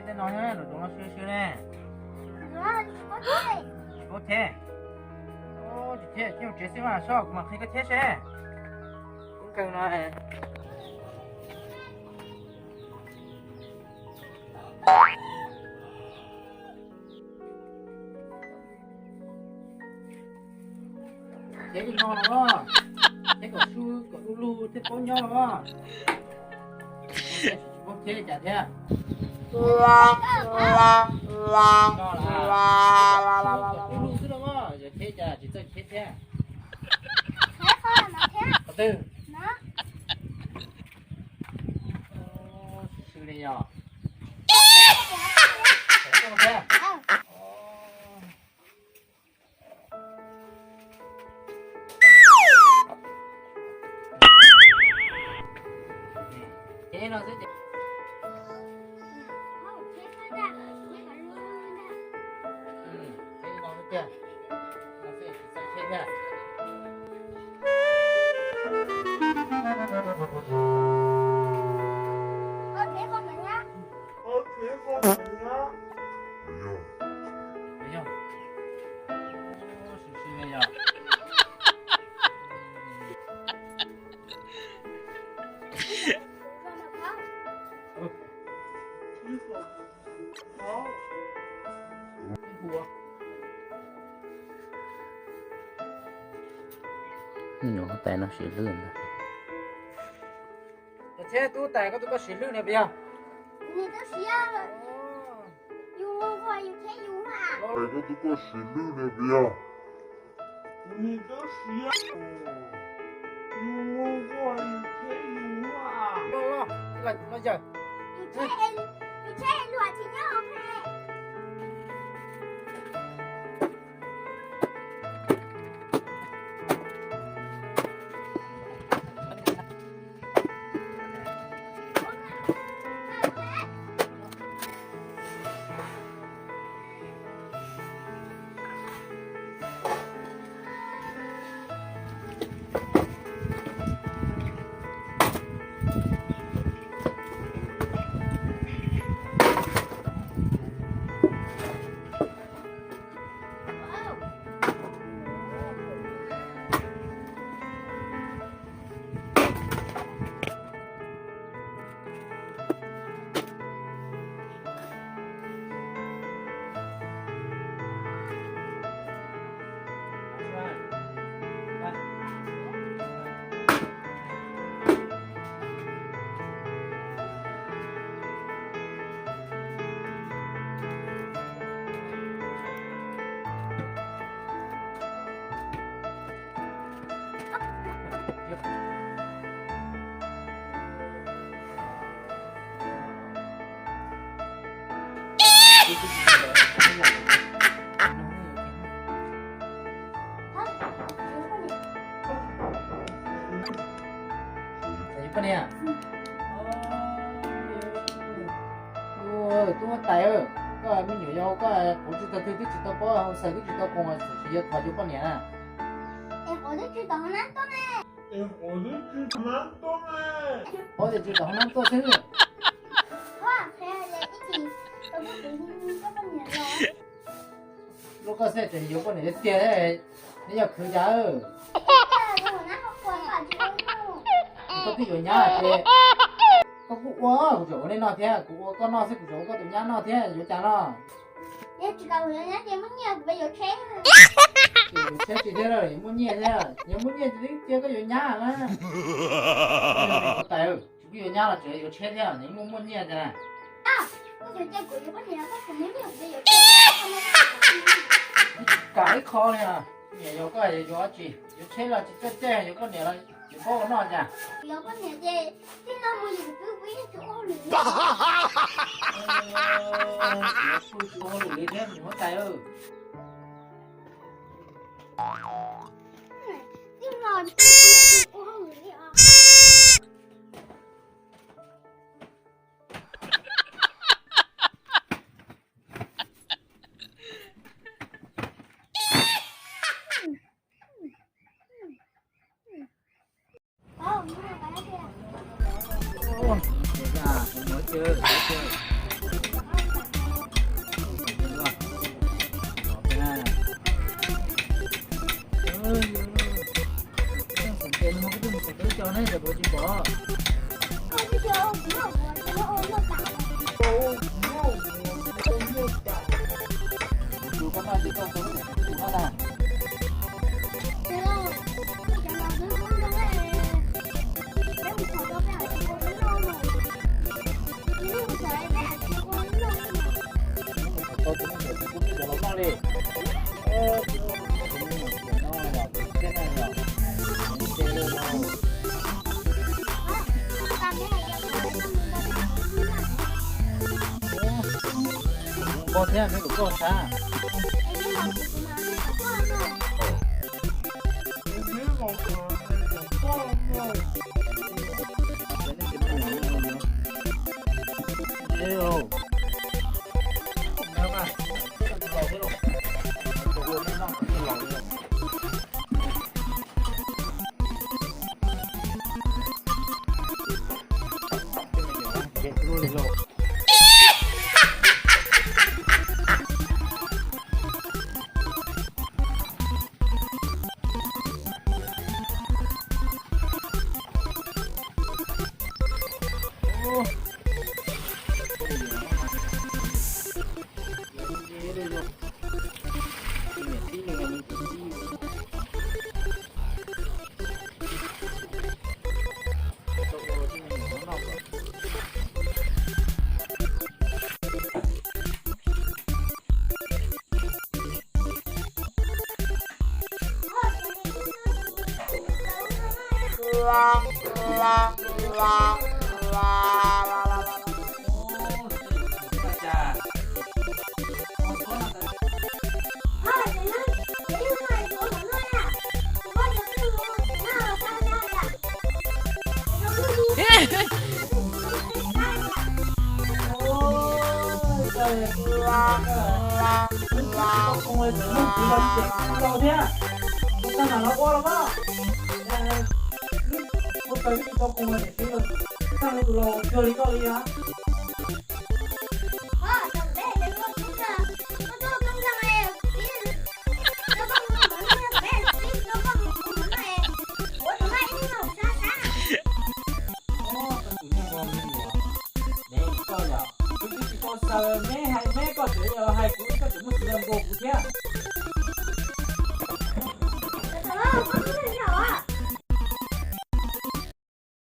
Tej no nyob rau no sib sib ne. Tsis paub thiab. Tsis paub thiab. Tsis thiab, cia mus tsev xwb mas, soj kuv mam qhia koj thiab seb. Kub nkeeg no. Thiab li no los, thiab kom su kom du lug thiaj paub nyob los. Tsis paub thiab li cas thiab. Kom du lug xwb los, yog thiab cas tsis txawj thiab thiab. Qhov twg? Sw sw li yog. Thiab. Ces no xwb ces. Ces no xwb tiag. No xwb ces txawj thiab. Ua kev qhov ntawd na. Ua kev qhov ntawd na. Yog. Sim sim yog. Nyuam huab tais no sim lwj ntag. Thiab tub tais, koj tus koj sim lwj no puas yog? Koj tus koj sim lwj no puas yog? Los, los, los yawg. Poj niam, tub huab tais, koj me nyuam yaus koj qhuav tsis tau twg twb tsis tau paub, hauv xaws twb tsis tau koom, tsis yog thov yuav poj niam na. Paub tias tsis tau hauv nab tuaj xwb. Lub koj xwb tseem yuav poj niam tiag tiag, neb yog khwv cas? Koj twb yuav nyab ces koj kuj ua, kuv tseem ua nej noj thiab, kuv ua koj noj xwb, kuv tseem ua koj tus nyab noj thiab, yuav cas no? Yuav tsis kom yuav nyab ces muab nyiaj kuv yuav tsheb. Yuav tsheb tsis thiab, yuav muaj nyiaj thiab, yog muaj nyiaj ces twb cia koj yuav nyab na. Huab tais, tsis pub yuav nyab los tseem yuav tsheb thiab, nws muaj muaj nyiaj ntag na. Kam ib qho li, niam yog koj yuav dab tsi? Yuav tsheb los tsis txawj caij, yuav poj niam los yuav paub ua noj cas? Yuav poj niam ces txij no mus yus twb ua hauj lwm li. Yuav tsis ua hauj lwm li thiab niam huab tais. Txij no ua hauj lwm li os. Tus koj noj ces koj tau lub niam tus koj na. Tau tus niam tus koj los noj li. Npau thiab me tus koj xav. Thiab, ua tag mam los ua los mas. Ua tau ib tsis tau koos tiam sis txhaj tus laus cuag li koj li os. Tus nyuag me nyuam, ne koj yom, kuv twb tsis tau xaws neb hais neb, koj tseem yuav hais kuv, koj tseem muab txiv los nkaus kuv thiab.